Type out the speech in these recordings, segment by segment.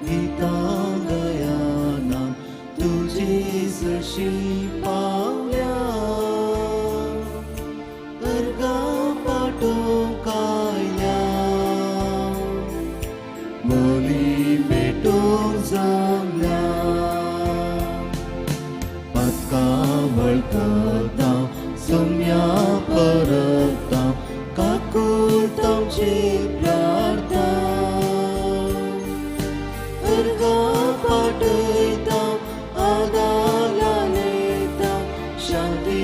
गितां गयाना तुजी सरशी पावल्या अर्गां पाटोवंक आयल्या बोली भेटूंक जमल्या पदकां वळखता सोम्या परता काकूट आमची प्रार्था अर्गां पाटयता आदाला नेता शांती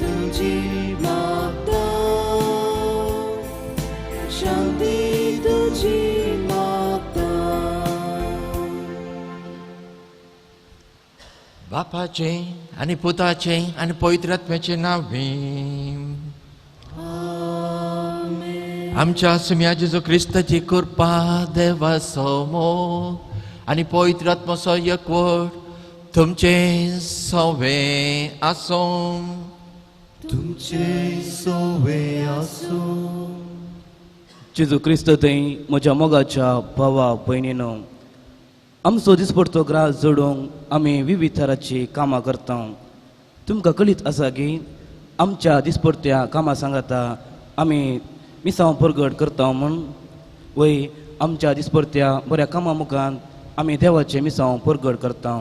तुजी मागता शांती तुजी मागता. बापाचें आनी पुताचें आनी पवित्र आत्म्याचें नांव. आमच्या सुम्या जेजू क्रिस्ताची कृपा, देवाचो मोग आनी पवित्र आत्मोचो एकवट तुमचें सवें आसूं. तुमचे सोवे आसूं. जेजू क्रिस्त थंय म्हज्या मोगाच्या भावा भयणीनो, आमचो दिसपडतो ग्रास जोडूंक आमी विविध तरांची कामां करता. तुमकां कळीत आसा की आमच्या दिसपडत्या कामां सांगाता आमी मिसांव परगट करता म्हूण. वय, आमच्या दिसपडत्या बऱ्या कामां मुखान आमी देवाचें मिसांव परगट करता.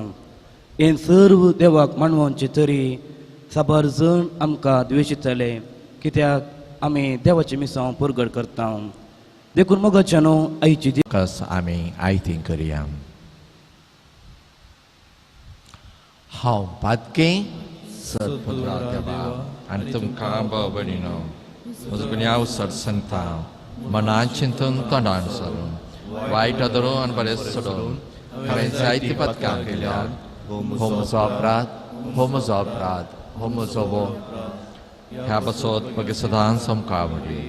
हें सर्व देवाक मानवचे तरी साबार जण आमकां द्वेशितले, कित्याक आमी देवाचें मिसांव परगट करता. देखून मोगाच्या न्हू आयची कस आमी आयती करया. हांव पातकें सर देवा आनी तुमकां भाव भयणीनो म्हजो गुन्यांव सर सांगता, मनान चिंतून तोंडान सरून वायट धरून आनी बरें सोडून हांवें जायतीं पदकां केल्यात. हो म्हजो अपराध, हो म्हजो अपराध, हो म्हजो वो. ह्या पासत मगीर सदांच आमकां आवडी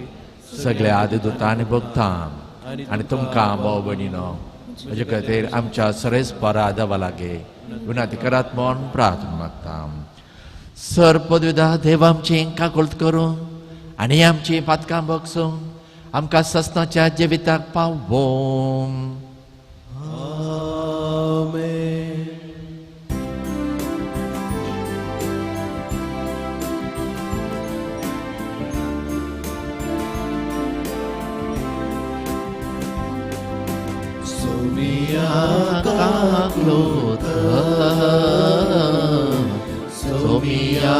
सगळ्या आदी दुतांनी भोगता आनी तुमकां भाव भयणीनो म्हजे खातीर आमच्या सरेस परा देवा लागीं विनंती करात म्हूण प्रार्थना मागता. सर पदविदा देव आमची काकुळट करून आनी आमची पातकां बगसून आमकां ससनाच्या जिविताक पावोवं. सोमिया काकलोत, सोमिया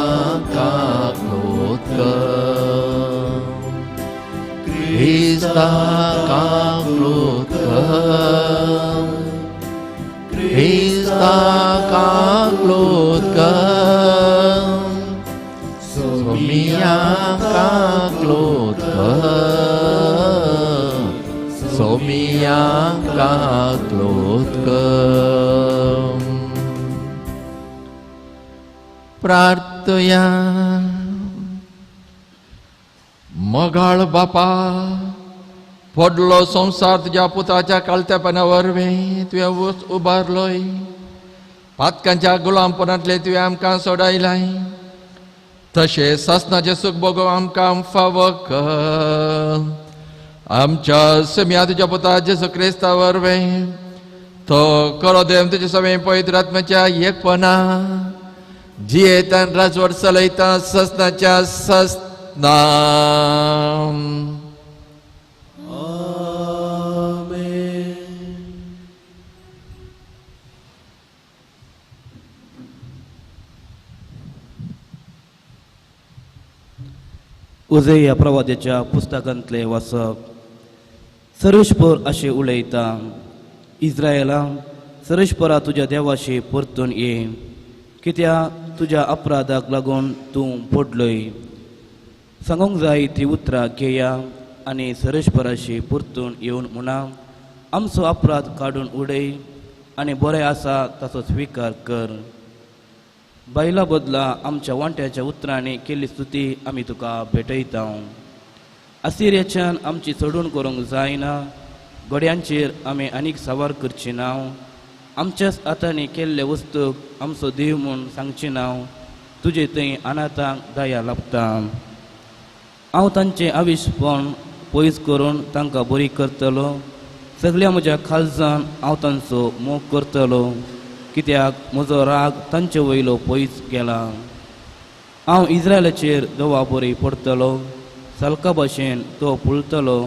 काकलोत, क्रिस्ता काकलोत, क्रिस्ता काकलोत, सोमिया काकलोत, सोमिया काकलोत. प्रार्थया. मोगाळ बापा, पडलो संवसार तुज्या पुताच्या कालत्यापणा वरवीं तुवें उबारलोय. पातकांच्या गुलामपणांतले तुवें आमकां सोडायलाय. तशें सासणाचें सूख भोगोवंक आमकां फावो कर. आमच्या सम्या तुज्या पुता जेजू क्रिस्ता वरवीं तो करो देव तुजे सगळें पवित्र आत्म्याच्या एकपणा जियेतान राजवट चलयता ससनाच्या ससना. उजय ह्या प्रवाद्याच्या पुस्तकांतलें वाचप. सर्वेस्पर अशें उलयता, इस्रायला सर्वेस्परा तुज्या देवाशी परतून ये, कित्याक तुज्या अपराधाक लागून तूं पडलोय. सांगूंक जाय ती उतरां घेया आनी सर्वेस्पराशी परतून येवन म्हणा, आमचो अपराध काडून उडय आनी बरें आसा ताचो स्विकार कर. बायला बदला आमच्या वांट्याच्या उतरांनी केल्ली स्तुती आमी तुका भेटयता. असिरियाच्यान आमची चडून करूंक जायना, घोड्यांचेर आमी आनीक सावार करची ना. आमच्याच हातांनी केल्ले वस्तूक आमचो देव म्हूण सांगची ना. तुजे थंय अनाथांक दया लाभता. हांव तांचें आविशपण पयस करून तांकां बरी करतलो. सगल्या म्हज्या खालजान हांव तांचो मोग करतलो, कित्याक म्हजो राग तांचे वयलो पयस गेला. हांव इस्रायलाचेर दवा बरी पडटलो, सालका भाशेन तो फुलतलो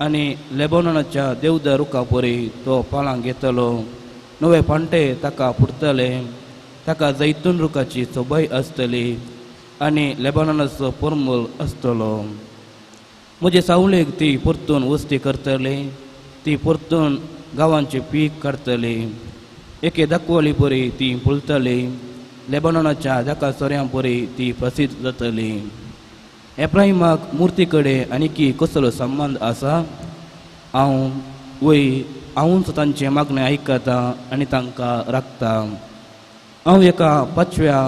आनी लेबनॉनाच्या देवदार रुखा परी तो पालां घेतलो. नवे पांटे ताका फुटतले, ताका जैतून रुखाची सोबाय आसतली आनी लेबनॉनाचो परमल आसतलो. म्हजे सावळेक ती परतून वस्ती करतली, ती परतून गांवांचें पीक काडटली. एके दाखवली परी ती फुलतली, लेबनॉनाच्या दाका सोऱ्यां परी ती प्रसिद्ध जातली. एब्राहिमाक मुर्ती कडेन आनीकी कसलो संबंद आसा? हांव वय हांवूच तांचें मागणें आयकता आनी तांकां राखता. हांव एका पांचव्या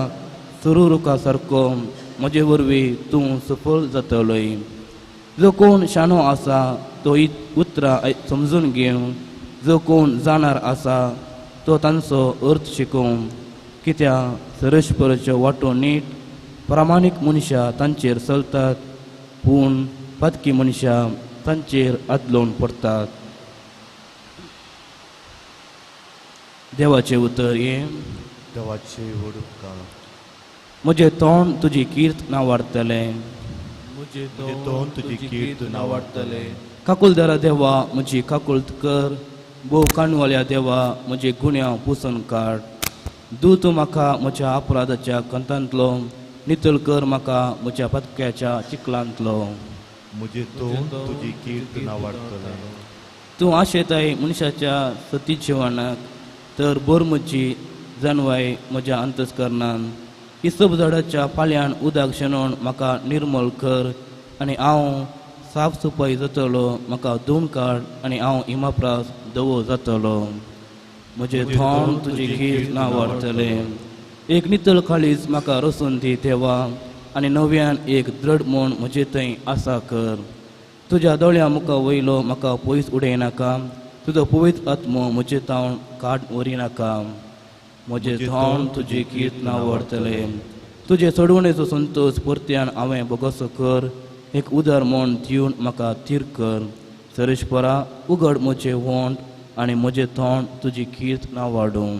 सुरू रुखा सारको, म्हजे वरवीं तूं सफल जातलोय. जो कोण शाणो आसा तो उतरां समजून घेवं, जो कोण जाणार आसा तो तांचो अर्थ शिकोवं. कित्याक सरस्पराच्यो वांटो नीट प्रामाणीक मनशां तांचेर चलतात, पूण पातकी मनशां तांचेर आदलोवन पडटात. देवाचें उतर हें. देवाचें व्हड उपकार. म्हजें तोंड तुजी कीर्त नावाडटलें, म्हजें तोंड तुजी कीर्त नावाडटलें. काकुलदारा देवा म्हजी काकुळट कर, भोव काणवाल्या देवा म्हजे गुन्यांव पुसून काड. दू तूं म्हाका म्हज्या अपराधाच्या कंतांतलो, नितळ कर म्हाका म्हज्या पत्क्याच्या चिखलांतलो. म्हजें तोंड तुजी कीर्त नावाडटलें. तूं आशेताय मनशाच्या सती जिवनाक, तर भर म्हजी जानवाय म्हज्या अंतस्करणान. इसब झाडाच्या पाल्यान उदक शेणोवन म्हाका निर्मल कर आनी हांव साफ सफाय जातलो. म्हाका धुवन काड आनी हांव इमाप्रास धवो जातलो. म्हजें तोंड तुजी कीर्त नावाडटलें. एक नितळ काळीज म्हाका रसून दी देवा, आनी नव्यान एक दृढ म्हूण म्हजे थंय आसा कर. तुज्या दोळ्या मुखा वयलो म्हाका पयस उडयनाका, तुजो पवित्र आत्मो म्हजे तावन काड व्हरिनाका. म्हजें तोंड तुजी कीर्त नावाडटलें. तुजे सोडवणेचो संतोश परत्यान हांवें भोगोसो कर, एक उदार म्हूण दिवन म्हाका थीर कर. सरेश्वरा उगड म्हजें वोंठ आनी म्हजें तोंड तुजी कीर्त नावाडूं.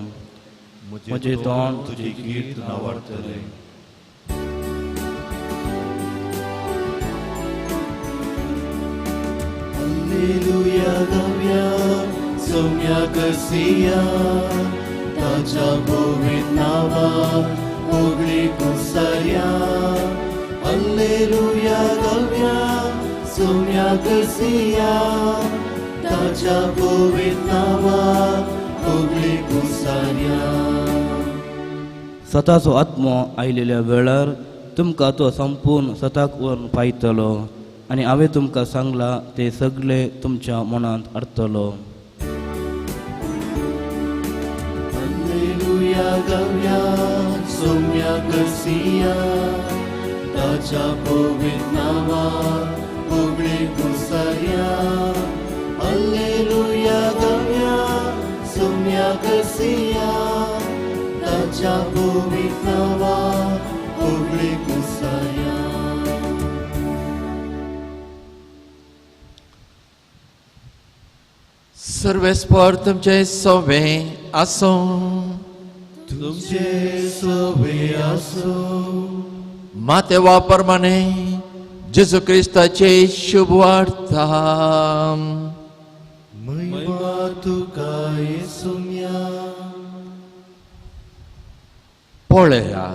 म्हजें तोंड तुजी कीर्त नावाडटलें. हालेलुया गावया सोम्या करसिया, ताच्या पवित्र नांवाक होगळी कुसाया. हालेलुया गावया सोम्या करसिया, ताच्या पवित्र नांवाक होगळी कुसाया. सताचो आत्मो आयिल्ल्या वेळार तुमकां तो संपूर्ण सताक व्हरून पायतलो आनी हांवें तुमकां सांगलां तें सगळें तुमच्या मनांत हाडटलो. हालेलुया गावया सोम्या करसिया, ताच्या पवित्र नांवाक होगळी कुसाया. हालेलुया गावया सोम्या करसिया, ताच्या पवित्र नांवाक होगळी कुसाया. सर्वेस्पर तुमचे सोवे आसूं. तुमचे सोवे आसूं. मातेवा प्रमाणे जेजू क्रिस्ताचे शुभ वार्ता. महिमा तुका येसुम्या. पळया,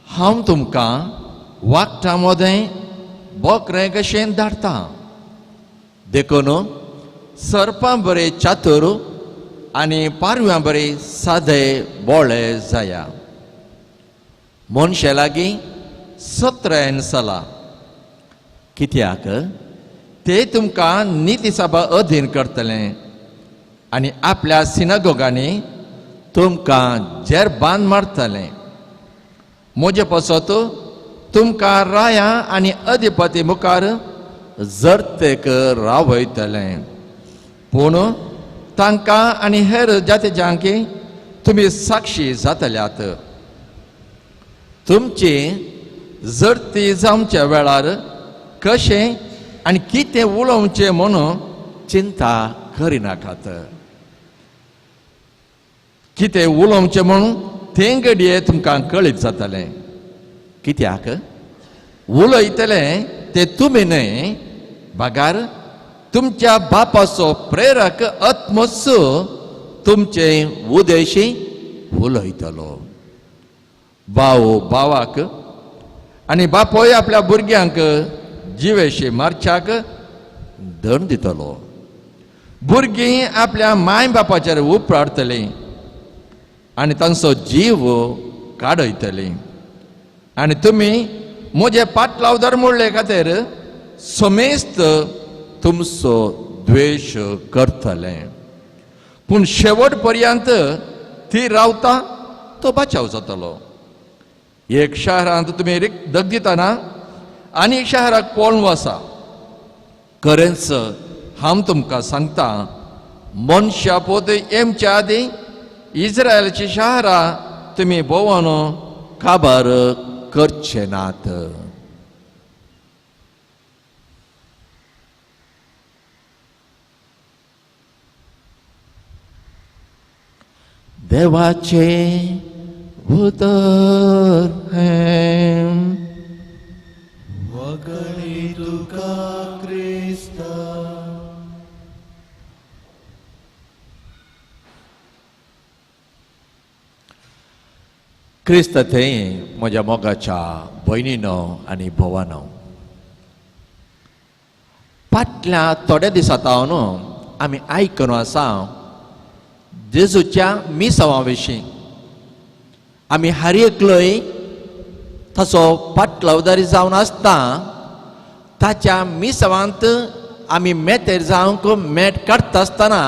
हांव तुमकां वागटां मदें बोकरे कशें धाडटा, देखून सर्पां बरे चातुर आनी पारव्यां बरे सादे बोळे जाया. मनशा लागीं सत्रेन सला, कित्याक ते तुमकां निती सभा अधीन करतले आनी आपल्या सिनागोगांनी तुमकां जेर बांद मारतले. म्हजे पासत तुमकां राया आनी अधिपती मुखार जरतेक रावयतले, पूण तांकां आनी हेर जातीच्यांक तुमी साक्षी जातल्यात. तुमची जरती जावच्या वेळार कशें आनी कितें उलोवचें म्हणून चिंता करिनाकात. कितें उलोवचें म्हणून तें घडये तुमकां कळीत जातलें. कित्याक उलयतले ते तुमी न्हय, बगार तुमच्या बापाचो प्रेरक आत्मोच तुमचे उदेशी उलयतलो. भाव भावाक आनी बापोय आपल्या भुरग्यांक जिवेशी मारच्याक दंड दितलो. भुरगीं आपल्या माय बापाचेर उपराडतलीं आनी तांचो जीव काडयतलीं. आनी तुमी म्हजे पाटलावदार म्हणले खातीर समेस्त तुमचो द्वेश करतले. पूण शेवट पर्यंत ती रावता तो बचाव जातलो. एक शहरांत तुमी दग दितना आनी एक शहराक पळोवन आसा. खरेंच हांव तुमकां सांगता, मनशा पोत येमच्या आदीं इस्रायलची शहरां तुमी भोंवन काबार करचे नात. देवाचें उतर हें. वगणी तुका क्रिस्ता. क्रिस्त थंय म्हज्या मोगाच्या भयणीनो आनी भोवानो, फाटल्या थोड्या दिसां न्हू आमी आयकून आसा जेजूच्या मिसांवा विशीं. आमी हर एकलोय ताचो पाटलावदारी जावन आसता ताच्या मिसावांत आमी मेतेर जावंक मेट काडटा आसतना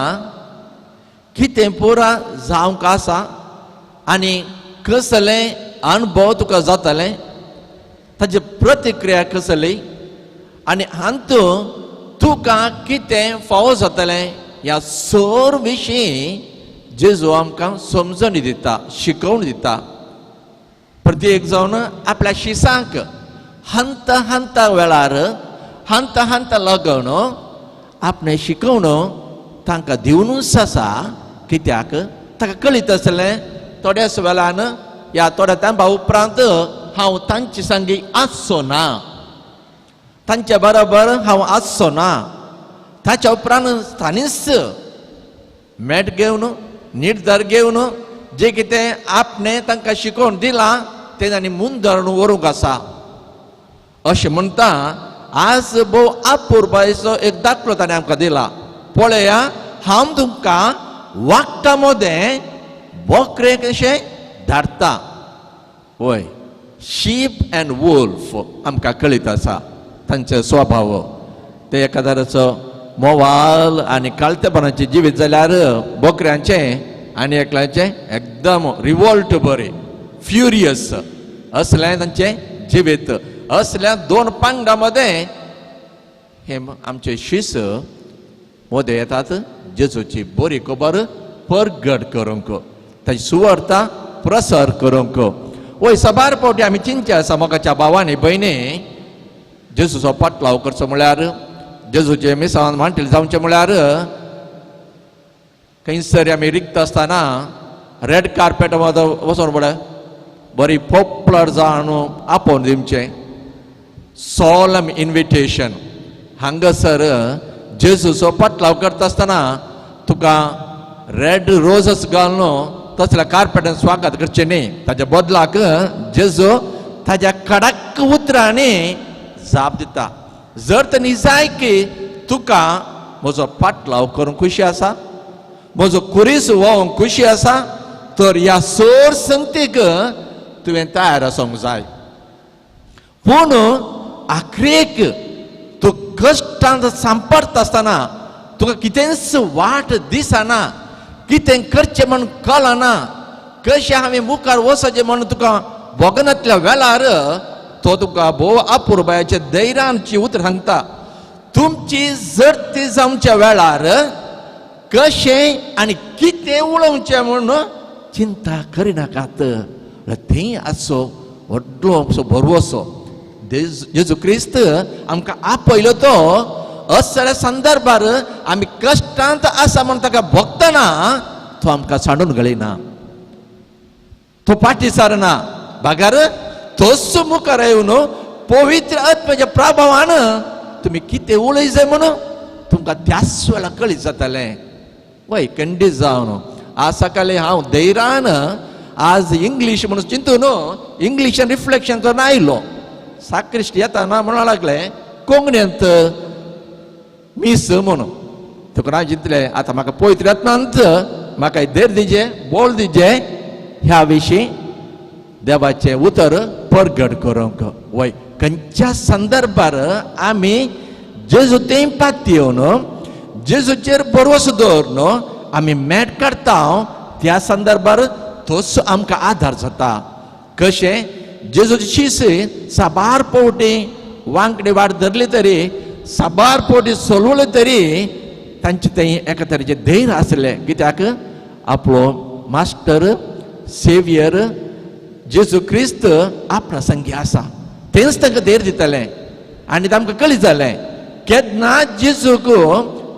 कितें पुरा जावंक आसा आनी कसलें अणभव तुका जातलें, ताची प्रतिक्रिया कसली आनी हातूंत तुका कितें फावो जातलें ह्या सर विशीं जेजू आमकां समजणी दिता, शिकोवणी दिता. प्रत्येक जावन आपल्या शिसांक हंत हंत वेळार हंत हंत लागून आपणें शिकोवन तांकां दिवनूच आसा. कित्याक ताका कळीत आसलें थोड्याच वेळान ह्या थोड्या तेंपा उपरांत हांव तांचे संगी आसचो ना, तांच्या बरोबर हांव आसचो ना. ताच्या उपरांत ताणीच मेट घेवन निर्धार घेवन जे कितें आपणें तांकां शिकोवन दिलां तें तांणी मुंदरून व्हरूंक आसा. अशें म्हणटा आज भोव अपुरबायेचो एक दाखलो ताणें आमकां दिला. पळया, हांव तुमकां वागटा मदें बोकरे कशें धाडटा. वय, शीप अँड वुल्फ आमकां कळीत आसा तांचे स्वभाव. ते एखाद्याचो मोवाल आनी काळतेपणाचें जिवीत जाल्यार बोकऱ्यांचें आनी एकल्याचें एकदम रिवॉल्ट बरें फ्युरियस असलें तांचें जिवीत. असल्या दोन पांगडां मदें हे आमचे शीस मदें येतात जेजूची बरी खबर परगट करूंक, ताची सुवार्ता प्रसार करूंक. वय, साबार फावटी आमी चिंतचे आसा मोगाच्या भावांनी भयणी, जेजूचो पाटलाव करचो म्हळ्यार जेजूचे मिसावान मांटील जावचें म्हळ्यार खंयसर आमी रिक्त आसतना रेड कार्पेट वचोन पळय बरी पॉपुलर जावन आपोवन दिवचें सोलम इन्विटेशन. हांगासर जेजूचो पाटलाव करता आसतना तुका रेड रोजस घालून तसल्या कार्पेटान स्वागत करचें न्ही. ताच्या बदलाक जेजू ताज्या कडक उतरांनी जाप दिता. जर तर निजाय की तुका म्हजो पाटलाव करूंक खुशी आसा, म्हजो कुरीस व्होवंक खुशी आसा, तर ह्या सोर संगतीक तुवें तयार आसूंक जाय. पूण आखरेक तूं कश्टांत सांपडटा आसतना तुका कितेंच वाट दिसना, कितें करचें म्हूण कळना, कशें हांवें मुखार वचचें म्हूण तुका भोगनातल्या वेळार तो तुका भोव अपुरबायेच्या धैर्याची उतरां सांगता. तुमची जर्ती जावच्या वेळार कशें आनी कितें उलोवचें म्हूण चिंता करिनाकात. थंय आसचो व्हडलो असो भरवसो जेजू क्रिस्त आमकां आपयलो तो असल्या संदर्भार आमी कश्टांत आसा म्हूण ताका भोगतना तो आमकां सांडून घालिना, तो फाटी सारना, बागार तोच मुखार येवन पवित्र आत्म्याच्या प्रभावान तुमी कितें उलय जाय म्हणून तुमकां त्याच वेळा कळीत जातलें. वय खंडीत जावन आज सकाळी हांव धैर्यान आज इंग्लीश म्हणून चिंतून इंग्लिशान रिफ्लेक्शन करून आयलो. साक्रिश्ट येताना म्हणून लागले कोंकणींत मीस म्हणून तुका हांव चिंतलें आतां म्हाका पवित्र आत्म्यांत म्हाका धैर्य दिजे, बोल दिजे ह्या विशीं देवाचें उतर परगट करूंक. वय खंयच्या संदर्भार आमी जेजू तें पातयेवन जेजूचेर भरवसो दवरून आमी मेट काडटा त्या संदर्भार तोच आमकां आदार जाता. कशें जेजूची शीस साबार पावटी वांकडी वाट धरली तरी, साबार पावटी सोलवले तरी तांचे थंय एका तरेचें धैर्य आसलें. कित्याक आपलो मास्टर सेवियर जेजू क्रिस्त आपणा संगी आसा, तेंच तांकां धैर्य दितलें. आनी तांकां कळीत जालें केन्ना जेजूक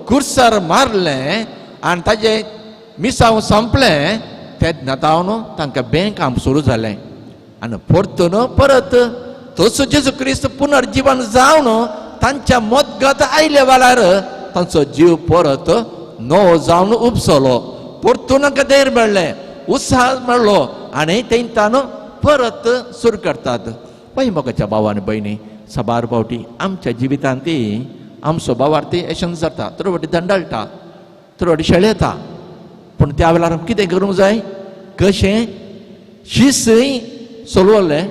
कुर्सार मारलें आनी ताजें मिसांव सोंपलें तेन्ना तावन तांकां बँक काम सुरू जालें आनी परतून परत तोच जेजू क्रिस्त पुनर्जीवन जावन तांच्या मदगत आयल्या वेळार तांचो जीव परत नवो जावन उपसलो. परतून तांकां धैर्य मेळ्ळें, उत्साह मेळ्ळो आनी तेंच्यान परत सुरू करतात. पळय मोगाच्या भाव आनी भयणी, साबार फावटी आमच्या जिवितांत ती आमचो भावार्थी अशें जाता, थोडे फावटी दंडळटा, थोडे फावटी शेळयता. पूण त्या वेळार आमी कितें करूंक जाय? कशें शिस्तय सोलवलें,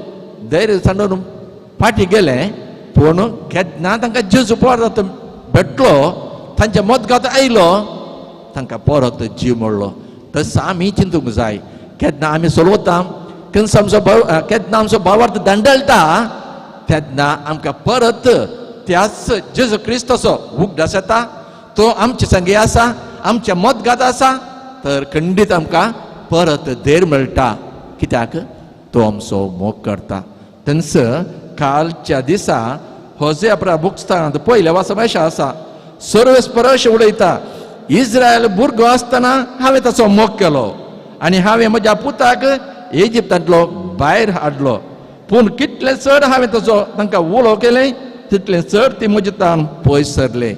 धैर्य सांडून फाटीं गेलें, पूण केन्ना तांकां जेजू परत भेटलो, तांच्या मदगात आयलो, तांकां परत जीव मेळ्ळो. तसो आमी चिंतूंक जाय. केन्ना आमी सोलवता, केन्ना आमचो भाव, केन्ना आमचो भावार्थ दंडळटा तेन्ना आमकां परत त्याच जेजू क्रिस्ताचो उगडास येता, तो आमचे संगी आसा, आमच्या मदगात आसा, तर खंडीत आमकां परत धैर्य मेळटा. कित्याक तो आमचो मोग करता. तेन्ना कालच्या दिसा होजे आपल्या पुस्तकांत पयल्या वाचप अशें आसा, सर्वेस्पर उलयता, इस्रायल भुरगो आसतना हांवें ताचो मोग केलो आनी हांवें म्हज्या पुताक इजिप्तांतलो भायर हाडलो, पूण कितलें चड हांवें ताचो तांकां उलो केलें तितलें चड ती म्हजे तान पयस सरले.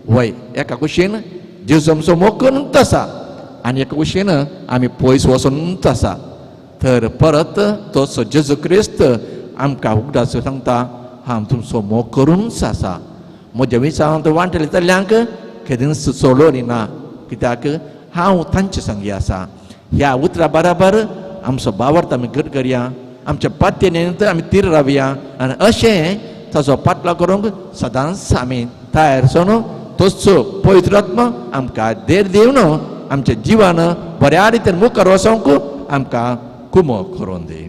वय एका कुशीन जेजू आमचो मोग करूनच आसा आनी एका कुशीन आमी पयस वचूनच आसा. तर परत तोच जेजू क्रिस्त आमकां उगडास सांगता, हांव तुमचो मोग करूनच आसा, म्हज्या विचारांत वांटले चल्यांक केदींच सोडोनी ना, कित्याक हांव तांचे संगी आसा. ह्या उतरा बराबर आमचो भावार्थ आमी घट करया, आमच्या पातयेन आमी तीर रावया आनी अशें ताचो पाटलाव करूंक सदांच आमी तयार जावन तोच पवित्र आत्मा आमकां धैर्य दिवन आमच्या जिवान बऱ्या रितीन मुखार वचोंक आमकां कुमक करून दी.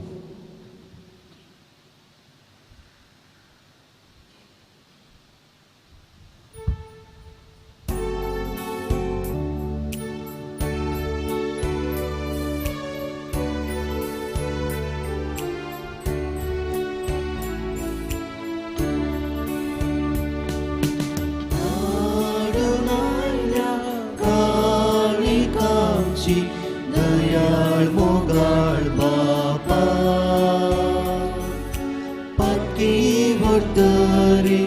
दयाळ मोगाळ बापा पातकी व्हरतरी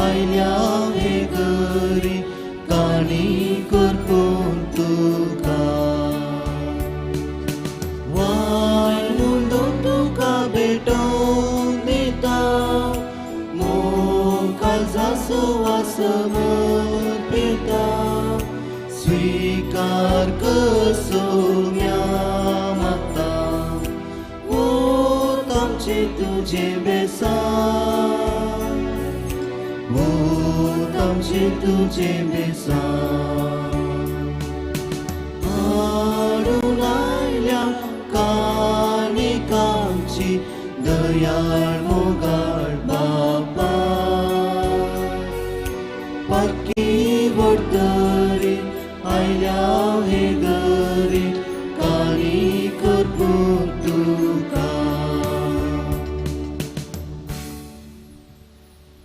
आयल्या हे घरी काणी करपून तुका वाय मुंडो तुका भेटोवन दिता मोग काळजाचो समर्पिता स्वीकार कर सोम्या मागता वोत आमचे तुजे बेसा वोत आमचे तुजे बेसा हाडून आयल्या काणिकांची दयाळ मोगाळ बापा पातकी व्हरतरी आयल्या हे घरी काणी करपून तुका.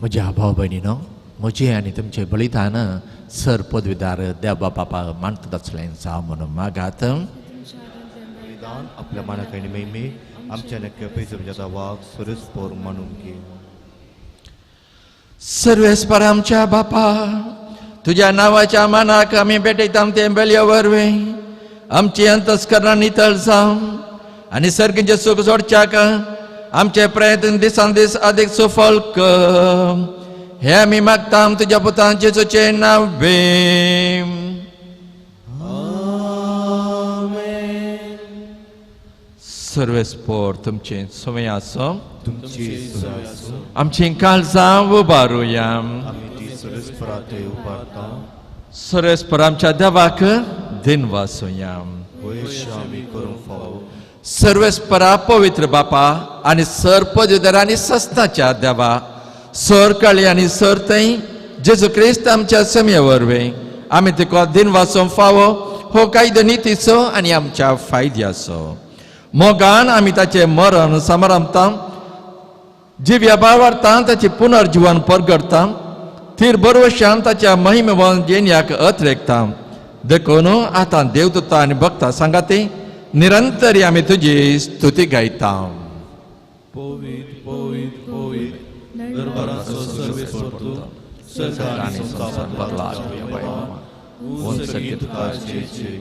म्हज्या भाव भयणीनो, म्हजें आनी तुमचें बलिदान सर पदवीदार देवा बापा मानतात आसलें जावं म्हणून मागात. बलिदान आपल्या मानाक आनी महिमे आमच्या नक्की तुमच्या दावाक सुरेश पोर मानून घे. सर्वेस्पर आमच्या बापा, तुज्या नांवाच्या मानाक आमी भेटयता तें बलयो वरवीं आमची अंतस्करणां नितळ जावं आनी सर्गीचें सूख जोडच्याक आमचे प्रयत्न दिसान दीस अदीक सुफल कर. हे आमी मागता तुज्या पुतान जेजूचें नांव बेम. सर्वेस्पर तुमचें समय आसूं, तुमची सोय आसूं. आमचीं काळजां उबारुया. आमी ती सुरेस्परा थंय उबारता. सर्वेस्पर आमच्या देवाक दिनवासुया. वयश आमी करूंक फावो. सर्वेस्परा पवित्र बापा आनी सर पदवीधर आनी सस्ताच्या देवा, सर काळी आनी सर थंय जेजू क्रिस्त आमच्या सम्या वरवीं आमी तुका दिनवासूंक फावो हो कायदो नितीचो आनी आमच्या फायद्याचो. मोगान आमी ताचें मरण समारंभता, जिव्या बाळवाडता ताचें पुनर्जिवन परगडता, थीर बरवशान ताच्या महिमेवन जेन्याक अत्रेकता. देखून आतां देवदूता आनी भक्ता सांगाती निरंतर आमी तुजी स्तुती गायता. पवित्र पवित्र पवित्र दरबाराचो सर्वेस्पर तूं, सर्ग आनी संवसार भरला उंच गीत तुका जय जय.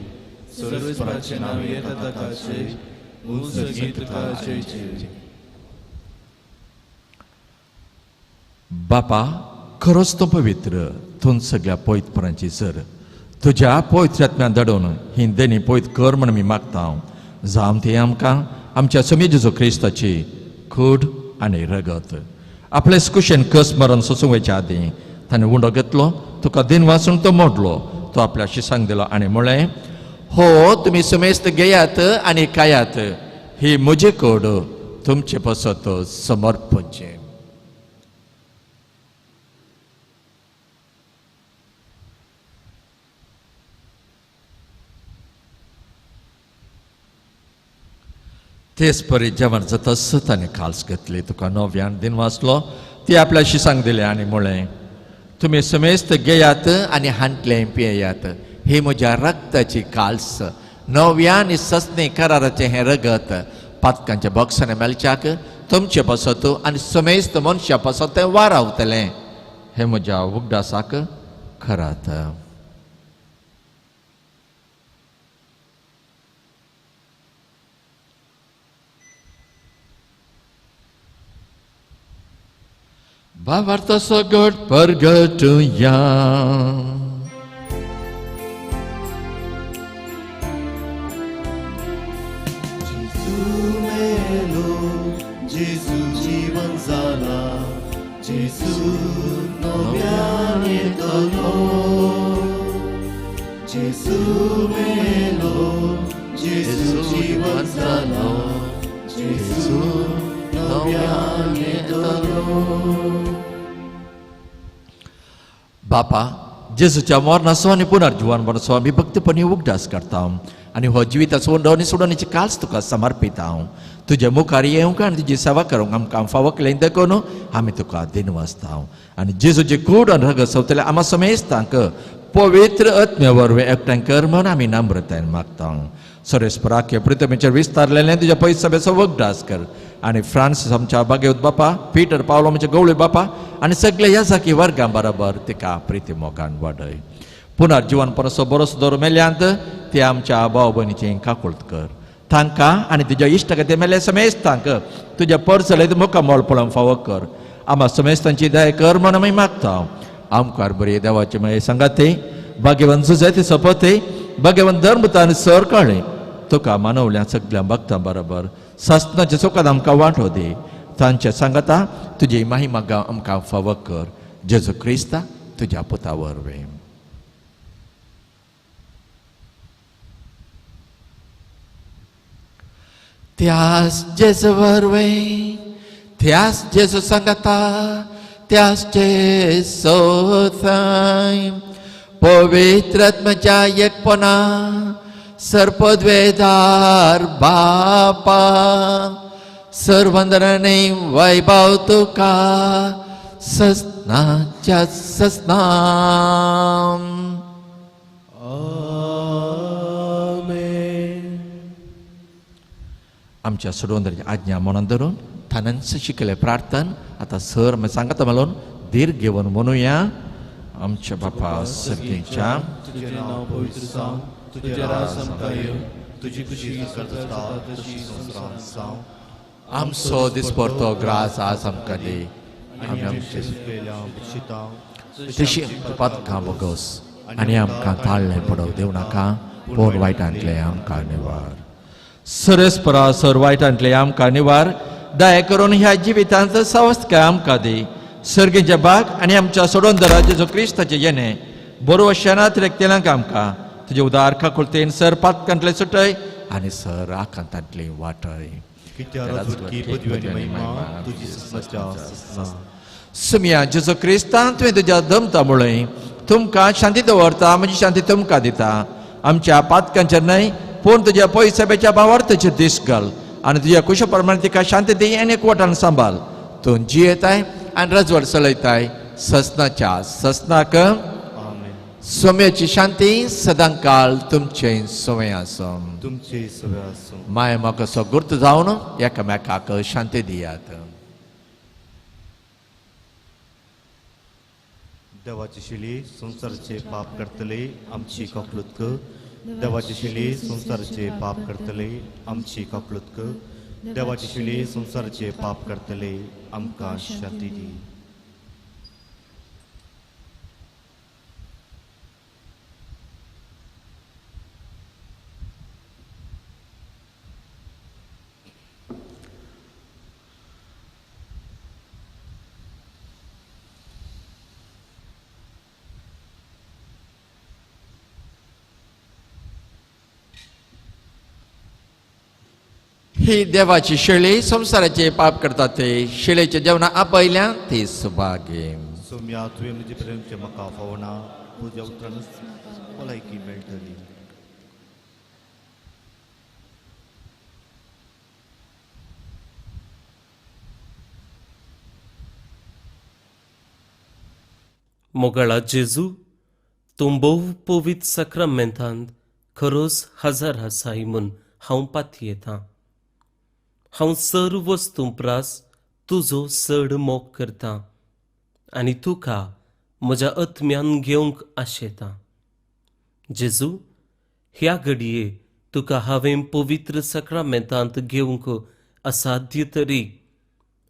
सर्वेस्पराचें नांव येता ताका जय, उंच गीत तुका जय जय. बापा खरोच तो पवित्र तूं सगळ्या पवित्रपणाची सर तुज्या पवित्र आत्म्यान दडोवन ही देणी पवित्र कर म्हण आमी मागता. जावं ती आमकां आमच्या स्वामी जेजू क्रिस्ताची कूड आनी रगत. आपले कुशेन कस मरण सोसूंक वयच्या आदीं ताणें उंडो घेतलो, तुका दिन वाचून तो मोडलो, तो आपल्या शिसांक दिलो आनी म्हळें, हो तुमी समेस्त घेयात आनी खायात, ही म्हजी कूड तुमचे पासत समर्पणचें. तेच परी जेवण जातच ताणें काल्स घेतली, तुका नव्यान दिन वाचलो, ती आपल्या शिसांक दिलें आनी म्हळें, तुमी समेस्त घेयात आनी हांटलें पियेयात, ही म्हज्या रक्ताची काल्स, नव्या आनी सस्नी कराराचें हें रगत पातकांच्या बॉक्सांनी मेळच्याक तुमचे पासत आनी समेस्त मनशा पासत तें वारावतलें. हें म्हज्या उगडासाक करात. भावार्थ सगट परगटुया. जेजू मेलो, जेजू जीवन जाला, जेजू नव्यान येतलो. जेजू मेलो, जेजू जीवन जाला, जेजू नव्यान येतलो. बापा जेजूच्या मरणाचो आनी पुनर्जिवनपणाचो आमी भक्तपणी उगडास करता आनी हो जिविताचो उंडो आनी सोडोवण्याची काल्स तुका समर्पिता. तुज्या मुखार येवंक आनी तुजी सेवा करूंक आमकां फावो केलें देखून आमी तुका दिनवासता. आनी जेजूची कूड आनी रगत सोंपतले आमा समेस्तांक पवित्र आत्म्या वरवीं एकठांय कर म्हूण आमी नम्रतायेन मागता. सर्वेस्पराक पृथ्वीचेर विस्तारलेलें तुज्या पयसभेचो वगडास कर आनी फ्रांसीस आमच्या बागेवत बापा, पीटर पावलो आमच्या गवळी बापा आनी सगळे ह्या जाकी वर्गां बरोबर तिका प्रिती मोगान वाडय. पुनर्जिवन परसो बरोसो दवर मेल्यांत ते आमच्या भाव भयणीचें काकुळट कर. तांकां आनी तुज्या इश्टाक ते मेल्ले समेस्तांक तुज्या परसले मुखामळ पळोवंक फावो कर. आमा समेस्तांची दया कर म्हूण आमी मागता. आमकार बरी देवाचे मागीर सांगाते भाग्यवंत सुजायते सोपते भाग्यवंत धर्मता आनी सर कळ्ळें तुका मानवल्या सगळ्या भक्तां बरोबर सासनाच्या सुखान आमकां वांटो दी. तांच्या सांगाता तुजी महिमा आमकां फावो कर. जेजू क्रिस्ता तुज्या पुता वरवीं. त्यास जेजू वरवीं, त्यास जेजू सांगाता, त्यास जेजू थंय पवित्र आत्म्याच्या एकपणा सर्पद्वेदार बापा सर्वंदरणे वैभव तुका ससनाच्या ससनाम. आमेन. आमच्या सोडवंदराची आज्ञा म्हणून धरून थानांच शिकले प्रार्थन आतां सर सांगता म्हणून धीर घेवन म्हणुया. आमच्या बापा सर्गेच्या, तुझें नांव पवित्र जावं, तुजें राज आमकां येवं, तुजी खुशी स्वर्गांत जाता तशी संवसारांत जावं. आमचो दिसपडतो ग्रास आज आमकां दी, आनी आमचे सुकयल्या शितां तशी पातकां बोगस आनी आमकां ताळ्ळें पडोवं दिवं नाका, पूण वायटांतलें आमकां निवार. सरस्परा सर वायटांतलें आमकां निवार. दया करून ह्या जिवितांत सवस्तकाय आमकां दी. सर्गेच्या बाग आनी आमच्या सोडोंदरा जेजू क्रिस्ताचें येणें बरो शेणांत रेखतेल्यांक आमकां तुजे उदार काकुळतेन सर पातकांतलें सुटय आनी सर आकांतांतलें वाटय. सुमया जेजू क्रिस्तान तुवें तुज्या दमता मुळय तुमकां शांती दवरता, म्हजी शांती तुमकां दिता. आमच्या पातकांचेर न्हय पूण तुज्या पयसभेच्या भावार्थाचेर दीस घाल आनी तुज्या कुशा प्रमाणे तिका शांती दी आनी एकवटान सांबाळ. तूं जियेताय आनी रजवड चलयताय ससनाच्या ससनाक. सोम्याची शांती सदांकाळ तुमचे सोवे आसूं. तुमचे सोवे आसूं. माय म्हाका सो गुर्त जावन एकामेकाक शांती दियात. देवाची शिली संवसाराचे पाप करतले आमची काकलूत कर. देवाची शिली संवसाराचे पाप करतले आमची काकलूत कर. देवाची शिली संवसाराचे पाप करतले आमकां शांती दी. ही देवाची शेळी संवसाराचे पाप करतात ते शेळीचे जेवणा आपयल्या ते सुभागे. सोम्या तुवें म्हजे प्रेमचें म्हाका फावना, तुज्या उतरानच भलायकी मेळटली. मोगाळा जेजू, तूं भोव पवित्र साक्रामेंतांत खरोच हजार आसाय म्हूण हांव पातयेतां. हांव सर वस्तूं प्रास तुजो चड मोग करतां आनी तुका म्हज्या आत्म्यान घेवंक आशेतां. जेजू, ह्या घडये तुका हांवें पवित्र साक्रामेंतांत घेवंक असाध्य तरी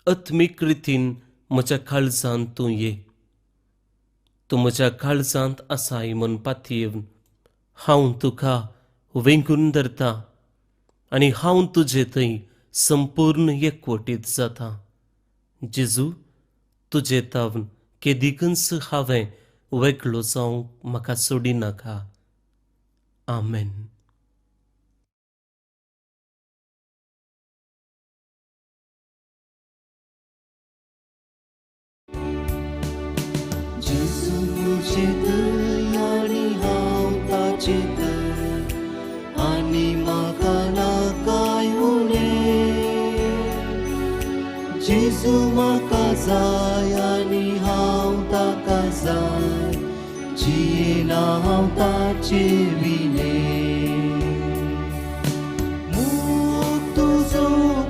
आत्मीक रितीन म्हज्या काळजांत तूं ये. तूं म्हज्या काळजांत आसाय म्हूण पातयेवन हांव तुका वेंगून धरतां आनी हांव तुजे थंय संपूर्ण एकवटीत जाता. जेजू, तुजे तावन केदिकूच हांवें वेगळो जावंक म्हाका सोडिनाका. आमेन. जेजू तुजे थंय आनी हांव ताचे थंय आनी म्हाका नाकाय उणें. जेजू म्हाका जाय आनी हांव ताका जाय, जियेना हांव ताचे विणें. मोग तुजो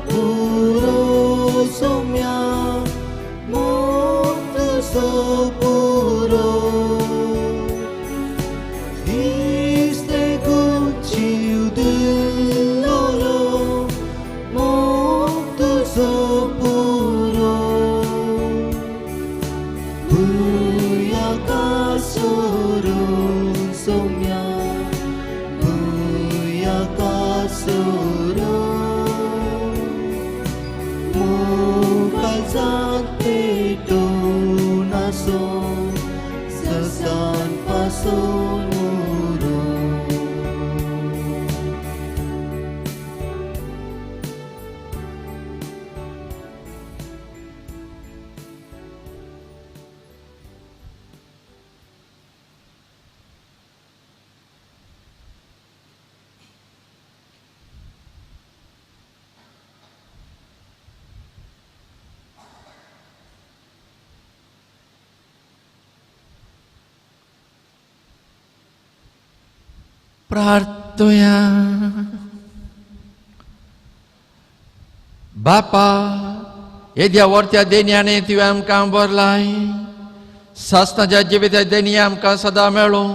पुरो सोम्या, मोग तुजो पुरो, दिसले जीव दिल्लो मोग तुजो पुरो. भुंयाका सोरून सोम्या, भुंयाका सोरून, मोग काळजांत पेटोवन आसूं ससान पासून उरूं. प्रार्थया. बापा, येद्या वर्त्या देण्याने तुवें आमकां भरलाय, सासणाच्या जिविता देणी आमकां सदां मेळूं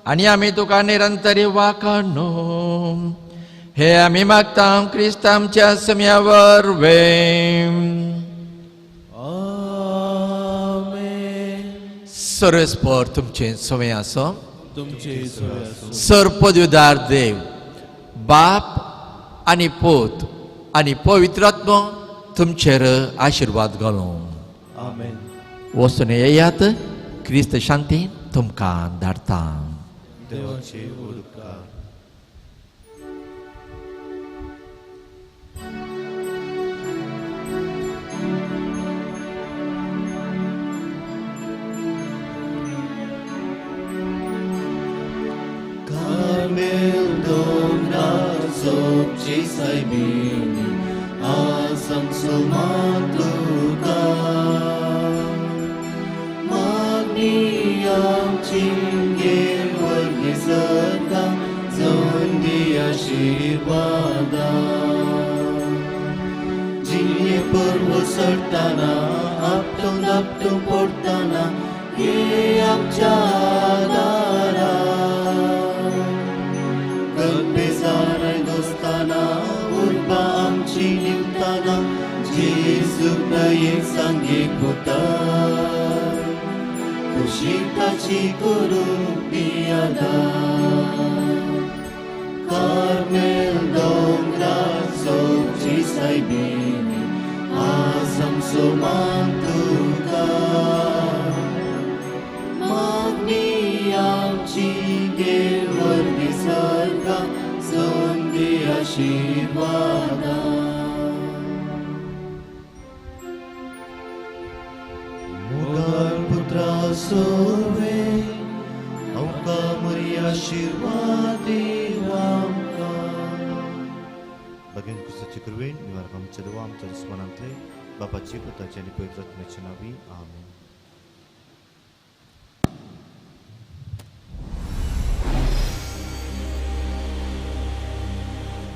आनी आमी तुका निरंतरी वाखाणू. हे आमी मागता क्रिस्त आमच्या सम्या वरवीं. सर्वेस्पर तुमचें सवय आसो. सर पदवीदार देव बाप आनी पूत आनी पवित्र आत्मो तुमचेर आशिर्वाद घालूं. आमेन. वचून येयात, क्रिस्त शांती तुमकां धाडटा. देवाचे उपकार. कार्मेल दोंगरार सोबची सायबिणी आसम सुमान तुका, मागणी आमची गेल सदा जावन दी आशिर्वादा. जिये पर्व सरताना आपटून आपटून पडताना ये आमच्या दारा, कल्पेसाराय दोस्ताना उर्बा आमची निमताना जेजूक दयेन सांगे पुता, खुशी ताची करूंक दियादा. कार्मेल दोंगरार सोबची सायबिणी आसम सुमान तुका, मागणी आमची गेल वर्गी सर्गा संदी आशिर्वादा. मोगाळ पुत्रा सोवे आमकां मरी आशिर्वाद आमकां. भगिनी क्रिस्ताचे कृपेन निवारक आमच्या देवा आमच्या दुस्मनांतले बापाची पुताची आनी पवित्र आत्म्याच्या नांवी आमेन.